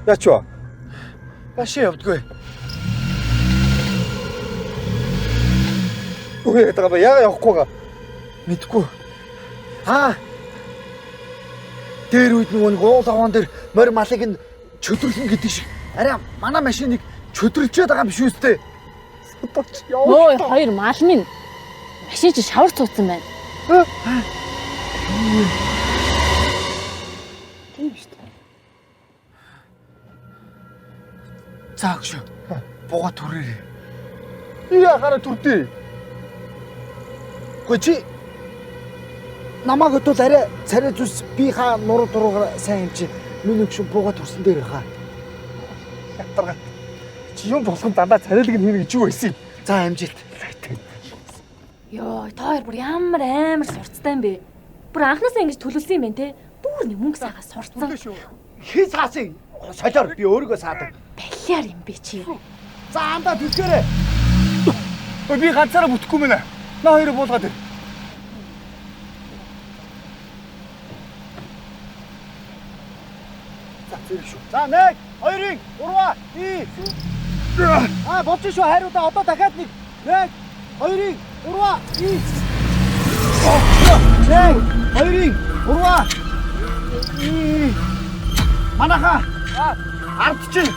Яач вэ? Машин явдгүй. Үгүй яагаад байгаа бэ? Яагаад явахгүй байгаа? Мэдгүй. Аа. Дээр үед нөгөө нэг уул аваан дээр морь малыг нь чөдөрлөн гэдэг шиг арай манай машиныг чөдөрлчээд байгаа юм биш үстэй. Судалч Өө яваа. хоёр мал минь. Машин чи шавар цууцсан байна. Тийм шүү дээ. За өгшөө. Буга түрээрээ. Яахаараа түрдээ. Гэхдээ чи намайг өтөл арай царай зүс би хаа нуруу дуруугаар сайн юм чи миний өгшөө буга түрсэн дээр хаа. Ятарга. Чи юм болгон дандаа царайлаг нь хийнэ гэж юу байсан юм? За амжилт. Йоо, та хоёр бүр ямар амар сурцтай юм бэ? Бүр анхнаасаа ингэж төлөвлөсөн юм байна те. Бүр нэг мөнгө саагаа сурцсан. Хин саасын солиор би өөрийгөө саадаг. Балиар юм бэ чи. За андаа түлхээрээ. Ой би ганцаараа бүтэхгүй мэнэ. Наа хоёрыг буулгаад ир. За зэрэг шүү. За 1 2 3 2. Аа болж шүү хайруудаа одоо дахиад нэг 1 2 3 2. 1 2 3 2. Манаха ард чинь.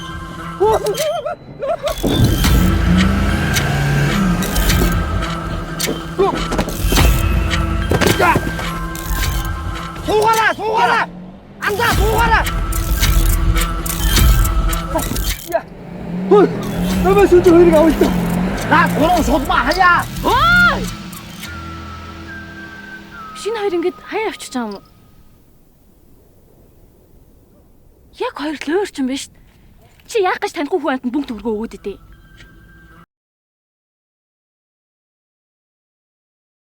Суугаараа суугаараа. Андаа суугаараа. Хөө. Намайг сүнж хоёрыг авал та. Наа гурван сулмаа хаяа. Ой! Шинэ хоёр ингэж хаяа авчиж байгаа юм уу? Яг хоёр лөөр ч юм биш. Чи яах гэж танихгүй хүн амтнд бөмбөг төгрөгөө өгөөд идэв.